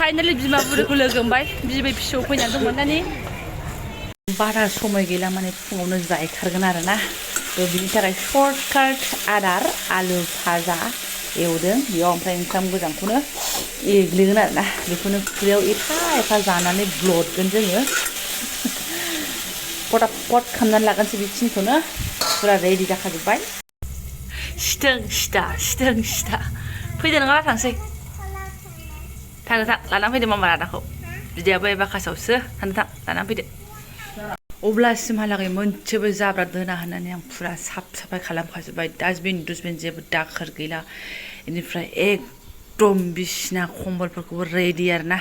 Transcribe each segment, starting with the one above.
finally बिमा बुरैखौ लोगो मोनबाय बिबै फिसौ फैनानै दंमोन दानि बारा समय गैला माने फुङावनो जायखारगोन आरोना बिनि थाखाय सर्टकाट आदार आलु भाजा एवदों बेयाव ओमफ्राय ओंखाम गोजांखौनो एग्लिगोन आरोना बेखौनो खुरैयाव एफा एफा जानानै ब्लदगोन जोङो पटापट खालामनानै लागोनसै बेखिनिखौनो फुरा रेडि जाखाजोब्बाय सिथों सिथा फैदो नङा थांसै थांनो थां लानानै फैदो मामा रादाखौ बिदायाबो एबाकासावसो थांनो थां लानानै फैदो अब्लासिमहालागै मोनसेबो जाब्रा दोना होननानै आं फुरा साफ साफाय खालामखाजोब्बाय डास्टबिन जेबो दाखोर गैला बेनिफ्राय एकदम बिसिना खम्बलफोरखौबो रेडि आरोना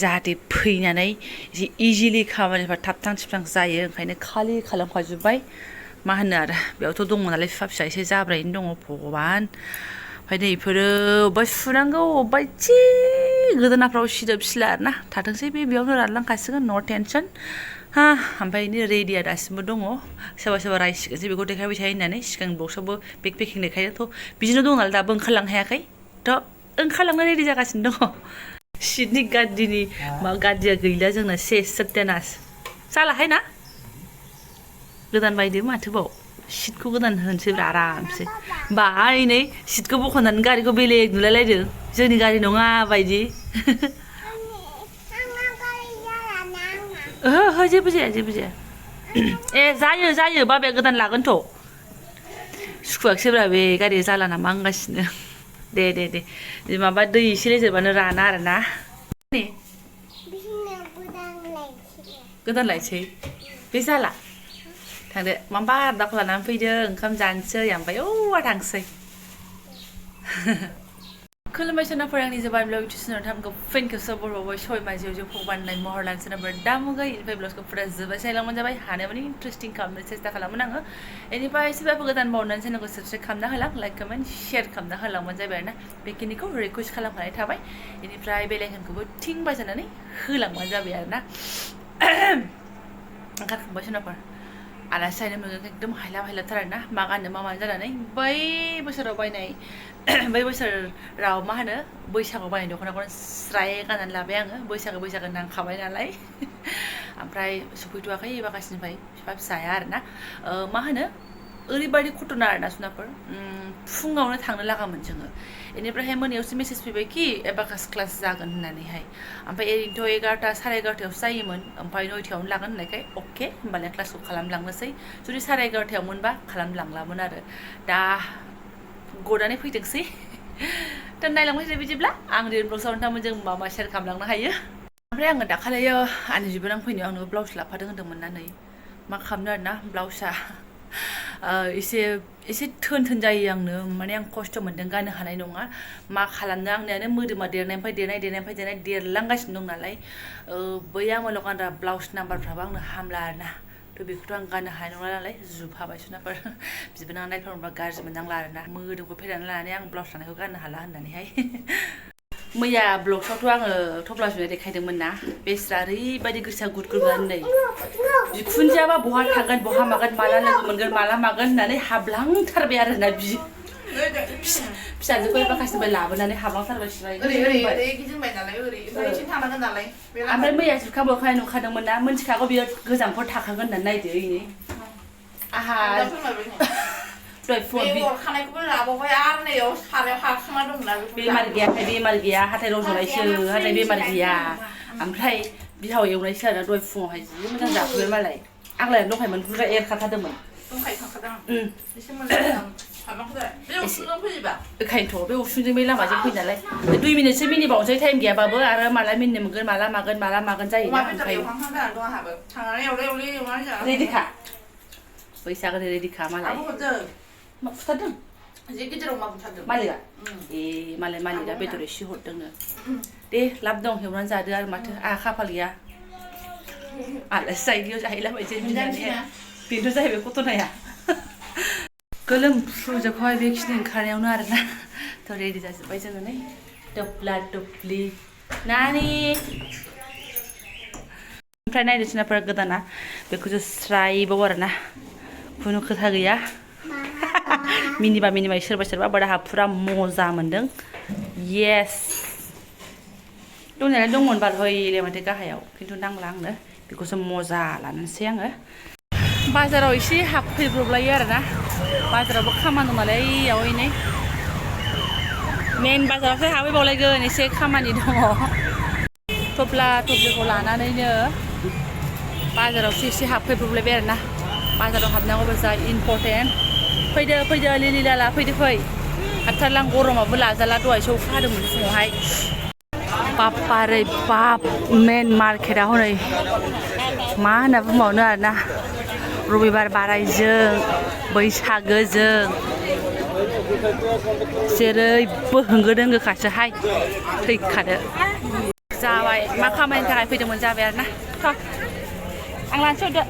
जाहाथे फैनानै एसे इजिलि खामानिफ्रा थाबथां थिबथां जायो ओंखायनो खालि खालामखाजोब्बाय मा होनो आरो बेयावथ' दङ नालाय फिसा फिसा एसे जाब्रायैनो दङ भगबान ओमफ्राय नै बेफोरो अबेबा सुनांगौ अबेबा एसे गोदोनाफ्राव सिदोब सिला आरोना थाथोंसै बेयावनो रानलांखासिगोन नो टेनसन हा ओमफ्राय नै रेडिया दासिमबो दङ सोरबा रायसिगोनसै बेखौ देखायबाय थायो होननानै सिगां बक्सआवबो बेग पेकिं देखायदोंथ' बिदिनो दं नालाय दाबो ओंखारलांनो हायाखै थ' ओंखारलांनो रेडि जागासिनो दङ सिटनि गाद्दिनि गाद्दिया गैला जोंना सेस सत्यानाश जालाहाय ना गोदान बायदो माथोबाव सिटखौ गोदान होनोसै आरामसे बाहाय नै सिटखौ बख'नानै गारिखौ बेलेग नुलायलायदों जोंनि गारि नङा बायदि ओहो जेबो जाया ए जायो बाबाया गोदान लागोनथ' सुखुवाखिसैब्रा बे गारिया जाला नामा होनगासिनो दे माबा दै एसे लेजेरबानो राना आरोना गोदान लायसै बे जाला थांदो माबा आदाखौ लानानै फैदो ओंखाम जानोसै ओमफ्राय औवा थांसै खुलुमबाय सोनाफोर आंनि जबानब्लग इउटिउब थामखौ फिन खेबसेयाव बर'बावबाय सय माजियाव जों फगबाननाय महर लानो सोनाफोर दा मुगाय बेनिफ्राय ब्लगखौ फुरा जोबबाय सायलांबानो जाबाय हानाय माने इन्टारेस्टिं खालामनो सेस्था खालामोन आङो बेनिफ्राय सोरबाफोर गोदान बावनानै चेनेलखौ साबस्क्राइब खालामना होलां लाइक कमेन्ट शेयार खालामना होलांबानो जाबाय आरोना बेखिनिखौ रिकुवेस्ट खालामखानाय थाबाय बेनिफ्राय बेलाइकनखौबो थिं बाजानानै होलांबानो जाबाय आरोना ओंखारखांबाय सोनाफोर आलासि जानो मोनगोन एकदम हायलाथार आरोना मा गाननो मा मानो जानानै बै बोसोराव बायनाय बै बोसोराव मा होनो बैसागुआव बायनाय दख'नाखौनो स्राय गाननानै लाबाय आङो बैसागो नांखाबाय नालाय ओमफ्राय सफैथ'वाखै एबाकासनिफ्राय फिसा फिसाया आरोना मा होनो ओरैबायदि घटना आरोना सुनाफोर फुङावनो थांनो लागामोन जोङो बेनिफ्रायहाय मोनायावसो मेसेज फैबाय कि एबाकास क्लास जागोन होननानैहाय ओमफ्राय ओरैनोथ' 11टा साराय 11टायावसो जायोमोन ओमफ्राय 9टायावनो लागोन होननायखाय अके होमबालाय क्लासखौ खालामलांनोसै जुदि साराय 11टायाव मोनबा खालामलांलामोन आरो दा गनानै फैदोंसै दा नायलांबाय थादो बिदिब्ला आं रियेल ब्लगआव नोंथांमोनजों माबा शेयार खालामलांनो हायो ओमफ्राय आङो दाखालियो आंनि बिबोनां फैनायाव आंनो ब्लाउस लाफादों होन्दोंमोन ना नै मा खालामनो आरोना ब्लाउसआ एसे थोन जायो आंनो माने आं खस्थ' मोन्दों गाननो हानाय नङा मा खालामनो आंनियानो मोदोमा देरनायनिफ्राय देरलांगासिनो दं नालाय बै आमोलाव गानग्रा ब्लाउस नाम्बारफ्राबो आंनो हामला आरोना थ' बेखौथ' आं गाननो हानाय नंला नालाय जुबहाबाय सोनाफोर बिबोनां नायफ्लांबा गाज्रि मोननांला आरोना मोदोमखौ फेदेरना लानानै आं ब्लाउस लानायखौ गाननो हाला होननानैहाय मैया ब्लगसावथ' आङो थफ्ला जुनाय देखायदोंमोन ना बेस्रा ओरैबायदि गोसा गुद नै बिखुनजोआबा बहा थागोन बहा मागोन माला लोगो मोनगोन माला मागोन होननानै हाबलांथारबाय आरोना फिसाजोखौ एबाकासनिफ्राय लाबोनानै हाबलांथारबाय सिबाय ओरै गिदिंबाय नालाय ओरैसिम थांनांगोन नालाय ओमफ्राय मैया जुखाबोखाय नुखादोंमोन ना मोनथिखागौ बियो गोजांफोर थाखागोन होननानै नायदो इनि आहा दय फुङाव खानायखौबो लाबावबाय आरो नैयाव सारायाव हाखांना दंना बेमार गैया हाथाय रज'नायसो हाथाय बेमार गैया ओमफ्राय बिहाव एवनायसो आरोना दय फुङावहाय जि मोजां जाफैबाय मालाय आंलाय दहायमोन बुरजा एरखाथारदोंमोन एसे मोजां ओंखायनोथ' बे उसुंजों बे लामाजों फैयो नालाय 2 मिनिटसो मिनिबावनोसै टाइम गैयाबाबो आरो माला मिनिनो मोनगोन माला मागोन जायो रेडिखा बैसागोनि रेडिखा मालाय मा फुथारदों जि गिदिराव मा बुथारदों मालिकआ मालाय मालिकआ बेदर एसे हरदोंनो दे लाब दं एवनानै जादो आरो माथो आहा खाफाल गैया आलासि जाहैनायाव जाहैलाबायसै बेनोथ' जाहैबाय घटनाया गोलोमफ्रुजोबबाय बेखिनि ओंखारनायावनो आरोना थ' रेडि जाजोब्बाय जोङो नै दोब्ला दोब्लि नानि ओमफ्राय नायदो सोनाफोरा गोदाना बेखौसो स्रायबाव आरोना खुनु खोथा गैया मिनिबाय सोरबा बारा फुरा मजा मोनदों येस दंनायालाय दंमोन बारहैले माथो गाहायाव खिन्थु नांला आंनो बेखौसो मजा लानोसै आङो बाजाराव एसे हाबफैब्रबलायो आरोना बाजारावबो खामानि दं नालाय इयाव नै मेन बाजारावसो हाबैबावलायगोन एसे खामानि दङ थफ्ला थफ्लिखौ लानानैनो बाजारावसो एसे हाबफैब्रबलायबाय आरोना बाजाराव हाबनांगौबा जा इम्परटेन्ट फैदो फैदो लिलि लाला फैदो फै हाबथारलां गरमाबो लाजाला दहायसो अखा हादोंमोन फुङावहाय बापारे बाप मेन मार्केटआ हनै मा होनना बुंबावनो आरोना रबिबार बारायजों बैसागोजों जेरैबो होंगो दोंगोखासोहाय फैखादो जाबाय मा खामानिनि थाखाय फैदोंमोन जाबाय आरोना आं लानोसै हरदो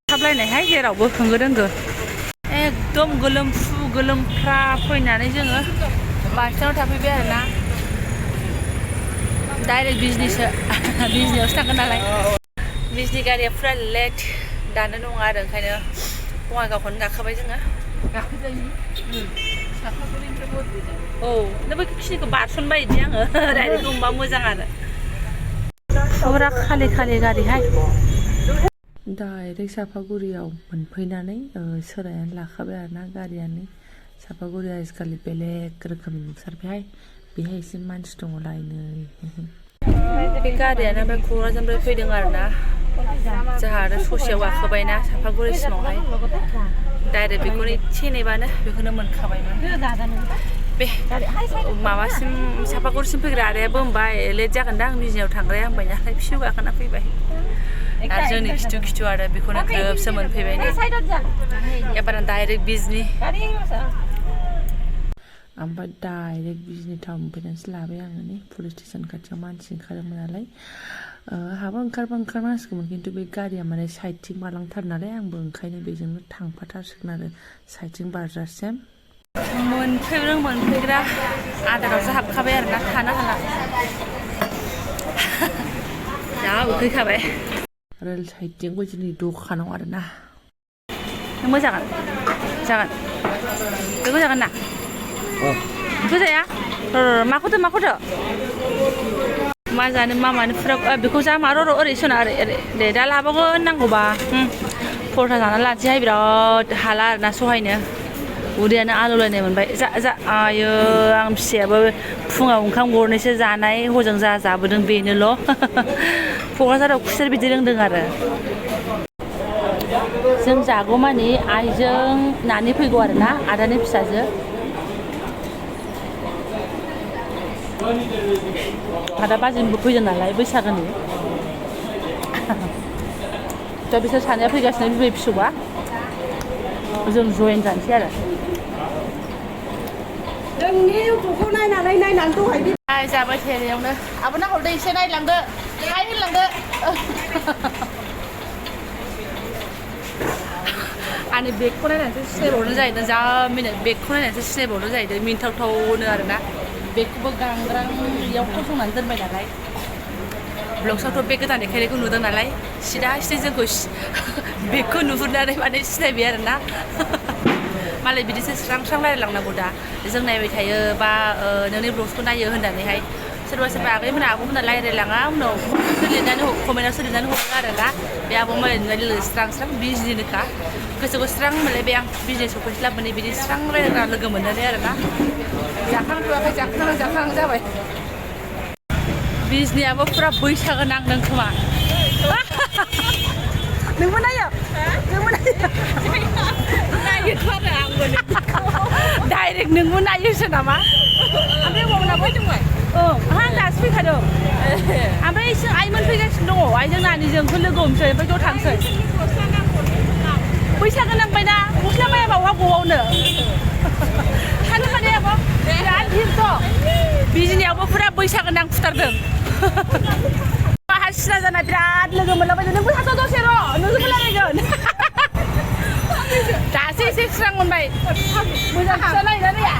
थाबलायनायहाय जेरावबो होंगो दोंगो एकदम गोलोमफ्रु गोलोमफ्रा फैनानै जोङो बासस्टेन्डआव थाफैबाय आरोना डाइरेक्ट बिजनियावसो थांगोन नालाय बिजनि गारिया फुरा लेट दानो नङा आरो ओंखायनो बङाइगावखौनो गाखोबाय जोङो औ दा बेखिनिखौ बारसनबाय बिदि आङो डाइरेक्ट दंबा मोजां आरो फुरा खालि खालि गारिहाय डाइरेक्ट सापागुरियाव मोनफैनानै सोलायनानै लाखाबाय आरोना गारियानो सापागुरिया आजिखालि बेलेग रोखोमनि नुथारबायहाय बेहाय एसे मानसि दङ लायनो बे गारियानो ओमफ्राय क'क्राझारनिफ्राय फैदों आरोना जोंहा आरो ससेयाव गाखोबायना सापागुरिसिमावहाय डाइरेक्ट बेखौनो एसे नेबानो बेखौनो मोनखाबायमोन बे माबासिम सापागुरिसिम फैग्रा आदायाबो होनबाय लेट जागोनदां बिजनियाव थांग्राया होनबाय नालाय फिसौ गाखोना फैबाय आरो जोंनि खिथु खिथु आरो बेखौनो ग्रोबसो मोनफैबाय एबार डाइरेक्ट बिजनि ओमफ्राय डाइरेक्ट बिजनि टाउन मोनफैनानैसो लाबाय आङो नै पुलिस स्टेसन खाथियाव मानसि ओंखारोमोन नालाय हाबा ओंखारनांसिगौमोन खिन्थु बे गारिया माने साइडथिं बारलांथारो नालाय आंबो ओंखायनो बेजोंनो थांफाथारसिगोन आरो साइडथिं बारजासिम मोनफैग्रा आदारावसो हाबखाबाय आरोना थानो हाला जा उखैखाबाय रेल साइडथिंबो जोंनि दखानाव आरोना नोंबो जागोन बेखौ जागोन ना बेखौ जाया माखौथो मा जानो मा मानो फुरा बेखौ जा मा र' ओरै सोना ओरै दे दा लाबावगोन नांगौबा परथा जाना लानोसैहाय बिराद हाला आरोना सहायनो उदैयानो आलौलायनाय मोनबाय जा आयो आं फिसायाबो फुङाव ओंखाम गरनैसो जानाय हजों जा जाबोदों बेनोल' क'क्राझाराव खुसेर बिदि लोंदों आरो जों जागौमानि आइजों नानि फैगौ आरोना आदानि फिसाजो आदा बाजैबो फैदों नालाय बैसागोनि दा बिसोर सानैया फैगासिनो बिबै फिसौआ जों जयेन जानोसै आरो जोंनि इउटुबखौ नायनानै दहाय जाबाय थेनायावनो आब'ना हरदो एसे नायलांदो होनलांदो आंनि बेगखौ नायनानैसो सिनायबावनो जाहैदों जा मिनिट बेगखौ नायनानैसो सिनायबावनो जाहैदों मिन्थावथावनो आरोना बेगखौबो गांग्रां बेयाव फसंनानै दोनबाय नालाय ब्लग्सआवथ' बेग गोदान देखायनायखौ नुदों नालाय सिदा जोंखौ बेगखौ नुहुरनानै माने सिनायबाय आरोना मालाय बिदिसो स्रां रायलायलांनांगौ दा जों नायबाय थायो बा नोंनि ब्लग्सखौ नायो होननानैहाय सोरबा आगैमोना आब'मोना रायलायलाङा उनाव कमेन्टआव लिरनानै हरो आरोना बे आब' मालाय स्रां बिजनिनोखा गोसोखौ स्रां मोनलायबाय आं बिजनि सफैस्ला मोनै बिदि स्रां रायलायग्रा लोगो मोननानै आरोना जाखांथ'वाखै जाखां जाबाय बिजनियाबो फुरा बैसागो नांदों खोमा नोंबो नायो नायोथ' आरो आंबो डाइरेक्ट नोंबो नायोसो नामा ओमफ्राय अबाव फैदोंमोन आं दासो फैखादों ओमफ्राय आइमोन फैगासिनो दङ आइजों नानिजोंखौ लोगो हमसै ओमफ्राय ज' थांसै बैसागो नांबायना गस्ला बायाबावहा ग'आवनो थानो माने आब' बिराद भिरथ' बिजनियावबो फुरा बैसागो नांफुथारदों आंहा सिना जाना बिराद लोगो मोनलाबायदों नोंबो थाथ' दसे र' नोंजोंबो रायलायगोन दासो एसे स्रां मोनबाय मोजां फिसा नायोना नाया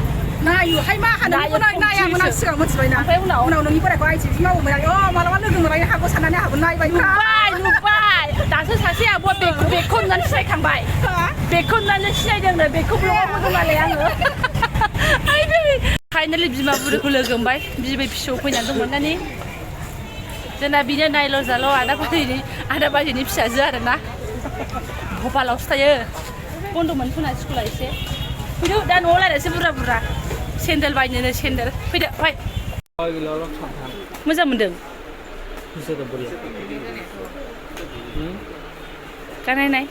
नायोहाय मा नायामोन आं सिगां मिथिबायना ओमफ्राय उनाव नोंनि बोरायखौ आइथिं मावोमोन मालाबा लोगो मोनलायनो हागौ साननानै आंहाबो नायबाय नुबाय दासो सासे आब'आ बेगखौ नुनानै सिनायखांबाय बेगखौ नुनानै सिनायदोंनो बेगखौ ब्लगाव होदों नालाय आङो फाइनालि बिमा बुरैखौ लोगो मोनबाय बिबै फिसौ फैनानै दंमोन नानि जोंना बिनो नायल' जाल' आदा बाजैनि फिसाजो आरोना भपालावसो थायो बन्द'मोन खोना स्कुला एसे फैदो दा न'आव लायनोसै बुरजा सेन्देल बायनोनो सेन्देल फैदो फाय मोजां मोनदों गानायनाय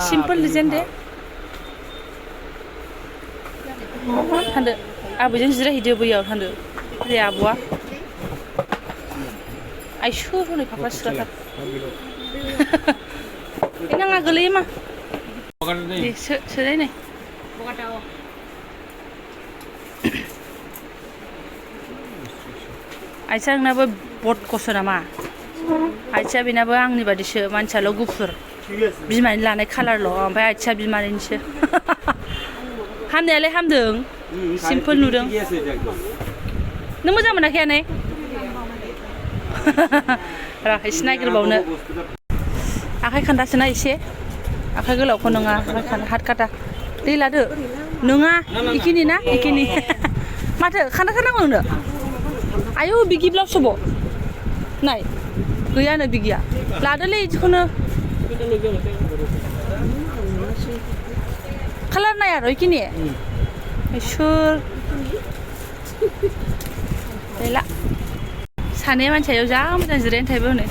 सिम्पोल डिजाइन दे थांदो आबैजों जिरायहैदो बैयाव थांदो दे आब'आ आइसो हनै फाख्रा सिख्राथार नाङा गोलैयो मा दे सोलाय नै आइसा नोंनाबो बदकसो नामा आइथिया बेनाबो आंनि बादिसो मानसियाल' गुफुर बिमानि लानाय कालारल' ओमफ्राय आइथिया बिमानिसो हामनायालाय हामदों सिम्पोल नुदों नों मोजां मोनाखै आनै र' एसे नागिरबावनो आखाइ खान्दासोना एसे आखाइ गोलावखौ नङा हात काटा दै लादो नङा इखिनि ना इखिनि माथो खान्दाथारनांगौ नोंनो आयौ बिगि ब्लाउस सब' नाय गैयानो बिगिया लादोलै इदिखौनो कालार नाय आरो इखिनि इसोर गैला सानै मानसियाव जा मोजां जिरायनो थायोबो हनै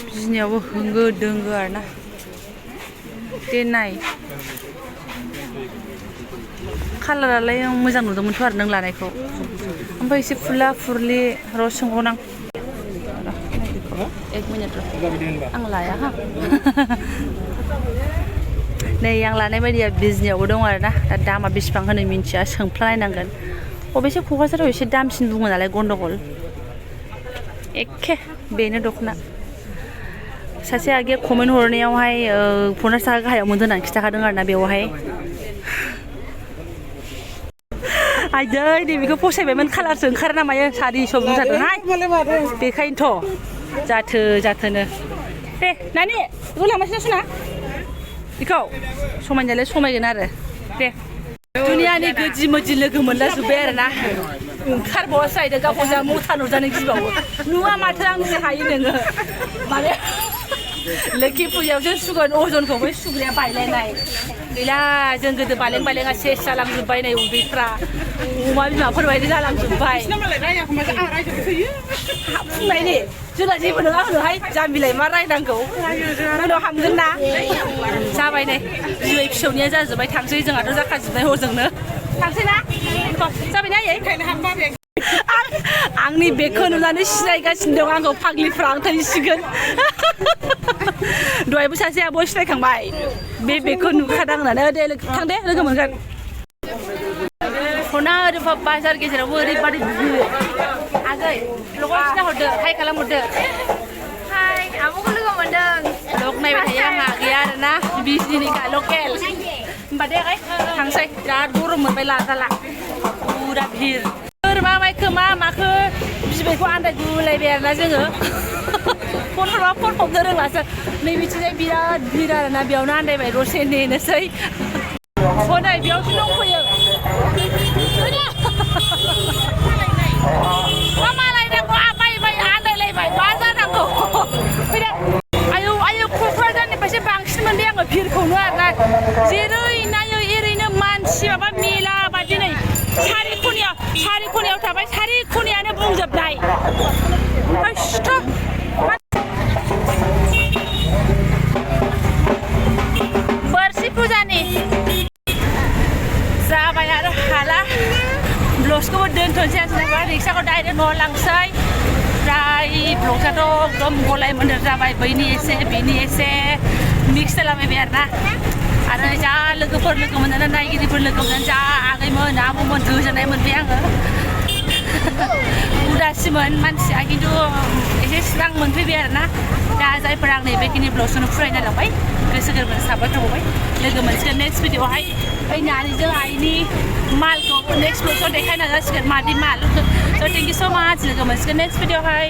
बिजिनियावबो होंगो दोंगो आरोना दे नाय कालारालाय मोजां नुदोंमोनथ' आरो नों लानायखौ ओमफ्राय एसे फुला फुरलि र' सोंबावनां एक मिनिट र' आं लाया हा नै आं लानाय बायदिया बिजनियावबो दं आरोना दा दामा बेसेबां होनो मिन्थिया सोंफ्लानायनांगोन अबेसे क'क्राझाराव एसे दामसिन बुङो नालाय गन्दगल एखे बेनो दख'ना सासे आगैया कमेन्ट हरनायावहाय 50 थाखा गाहायाव मोनदों होननानै खिन्थाखादों आरोना बेवहाय आइदै नैबेखौ फसायबायमोन कालारसो ओंखारो ना मायो सारिस' बुंथारदोंहाय बेखायनोथ' जाथोनो दे नानि बेखौ लांनोसै सुना बेखौ समायनायालाय समायगोन आरो दे दुनियानि गोदि मोदि लोगो मोनलाजोब्बाय आरोना ओंखारबावासो जाहैदों गावखौ जा मथा नुजानो गिबावो नुवा माथो आंसो हायो नोङो माने लोखि फुजायावसो सुगोन अजनखौबो सुग्राया बायलायनाय गैला जों गोदो बालें बालेंआ सेस जालांजोब्बाय नै उदैफ्रा अमा बिमाफोरबायदि जालांजोब्बाय फुंनायनि जोंना जेबो नङा होनोहाय जाम्बिलाय मा रायनांगौ उनाव हामगोन ना जाबाय नै बिबै फिसौनिया जाजोब्बाय थांसै जोंहाथ' जाखाजोबनाय हजोंनो थांसै ना जाबाय ना आयै आंनि बेगखौ नुनानै सिनायगासिनो दं आंखौ फाग्लिफ्रा आं थैसिगोन दहायबो सासे आब' सिनायखांबाय बे बेगखौ नुखादां होननानै दे थां दे लोगो मोनगोन हना ओरै बाजार गेजेरावबो ओरैबादि भिर आगै लगआव सिनायहरदो हाय खालामहरदो हाय आब'खौ लोगो मोनदों लग नायबाय थायो आंहा गैया आरोना बिजनिनिखा लकेल होमबा दे आगै थांसै बिराद गरम मोनबाय लाजाला पुरा भिर मा माइखो मा माखो बिबैखौ आन्दायगुलायबाय आरोना जोङो फन हरबा फन हमनो रोंलासो नैबिथिंजाय बिराद भिर आरोना बेयावनो आन्दायबाय दसे नेनोसै हनै बेयावसो दंफैयो मा मालायनांगौ बाय आन्दायलायबाय मा जानांगौ फैदो आयौ क'क्राझारनिफ्रायसो बांसिन मोनबाय आङो भिरखौनो आरोना जेरै नायो एरैनो मानसि माबा मेला बादि नै सारि खनायाव थाबाय सारि खनायानो बुंजोबनाय बोरसि फुजानि जाबाय आरो हाला ब्लगखौबो दोनथ'नोसै आं रिक्साखौ डाइरेक्ट न'आव लांसै ओमफ्राय ब्लगआथ' एकदम गलाय मोन्देर जाबाय बैनि एसे बेनि एसे मिक्स जालाबायबाय आरो जा लोगोफोर लोगो मोननानै नायगिरिफोर लोगो मोननानै जा आगैमोन आब'मोन गोजोननाय मोनबाय आङो उदासिमोन मानसिया खिन्थु एसे स्रां मोनफैबाय आरोना दा जायफोरा आं नैबेखिनि ब्लगखौनो फरायना लाबाय गोसो गोरबोनि साबायखर बावबाय लोगो मोनसिगोन नेक्स्ट भिडिअआवहाय ओइ नानिजों आइनि मालखौ नेक्स्ट ब्लगआव देखायना जासिगोन मादि माल स' थेंक इउ स' माच लोगो मोनसिगोन नेक्स्ट भिडिअआवहाय